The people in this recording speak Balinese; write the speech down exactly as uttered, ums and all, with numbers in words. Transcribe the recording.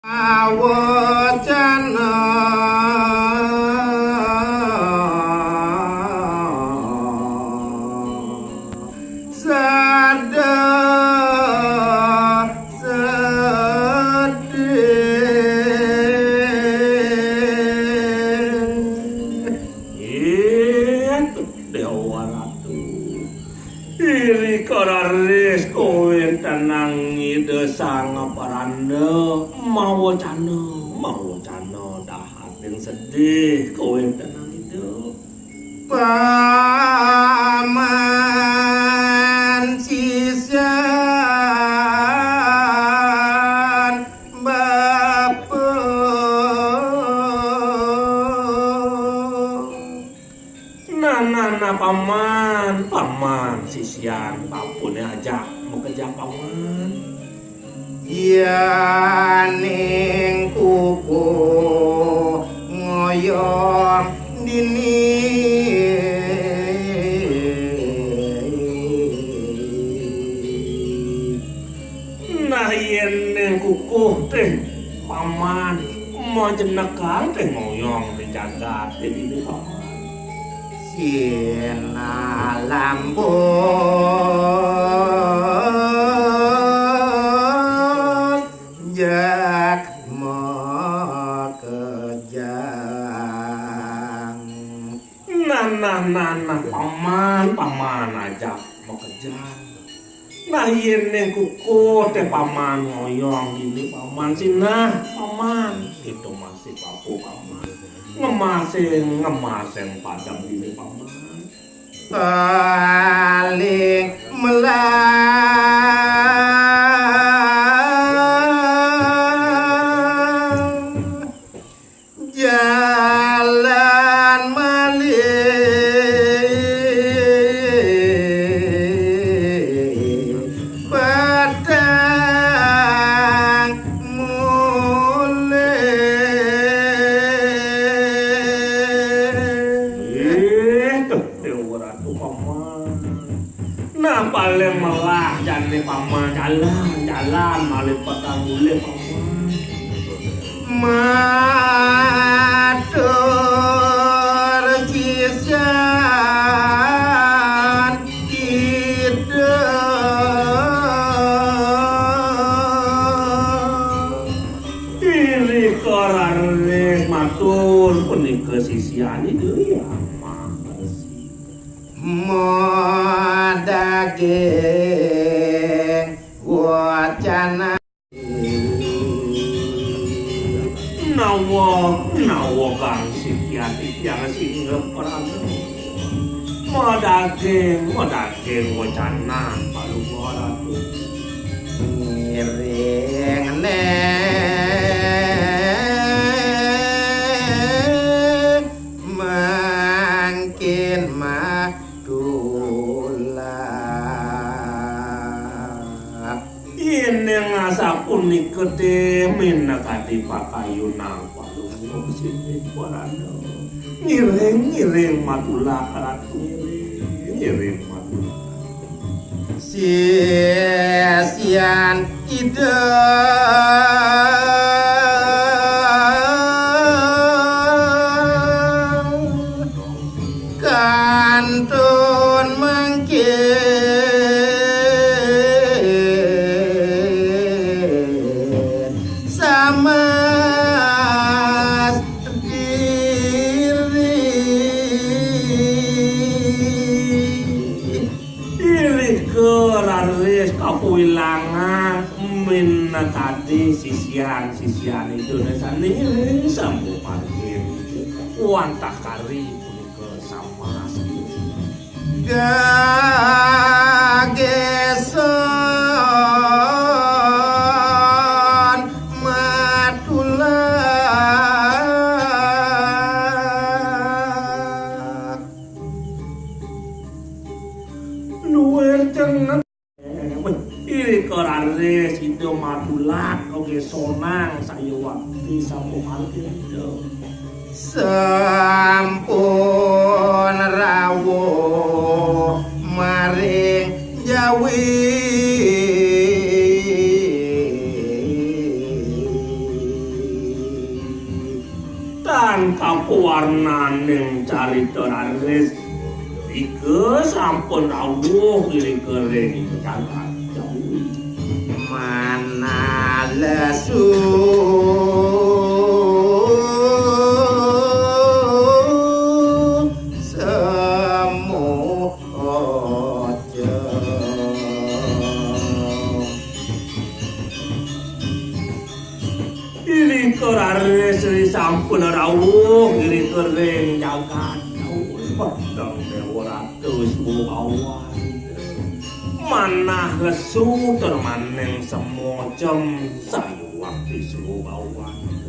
Awacana sada sedih. Ih, Déwa Ratu. Iri kararis kawéntenan Ida Sang Pranda mawacana, mawacana dahating sedih kawéntenan Ida. Paman sisian bapa. Nah, nah, nah, paman, paman, sisian, bapané ajak makejang paman. Yaning kukuh ngoyong dini. Nah, yén ning kukuh téh paman, majenekang téh ngoyong di jagat dini paman. Sinah lambung jak makejang. Nah, nah, nah, nah, paman, paman ajak makejang. Nah, yén ning kukuh téh paman ngoyong dini paman sinah, paman. Kita masih bapa paman. Ngemasing, ngemasing padang dini paman. Paling melah jalan malih padang mulih. Ih, tuh, Déwa Ratu paman. Nah, paling melah jani paman, jalan, jalan malih padang mulih paman. Matur sisian Ida. Iri kararis matur punika sisian Ida Hyang Maha Resi. Madaging wacana. Nawa, nawa gangsing titiang singeh Prabu. Madaging, madaging wacana Palungguh Ratu. Ngiring neng mangkin mah tulak. Yén asapunika téh minakadi pakayunan Palungguh Sindikwarana. Ngiring, ngiring matulak Ratu, ngiring, ngiring matulak. Sisian Ida kantun mangkin samas diri. Irika raris kawilangan minakadi sisian-sisian Ida sané sampun parkir wantah kari punika sampun. Gagesan matulak. Luwih cenget. Irika raris Ida matulak kagésonan sayuwakti sapuhal Ida. Sampun rawuh maring jawi. Kapuwarnaning carita raris. Ika sampun rawuh iri kering jagat Jawi. Manah lesu semoja. Irika raris ri sampun rawuh iri kering jagat. Pedang Dewa Ratu Subawan. Manah lesu tur maning semocem sayuwakti Subawan.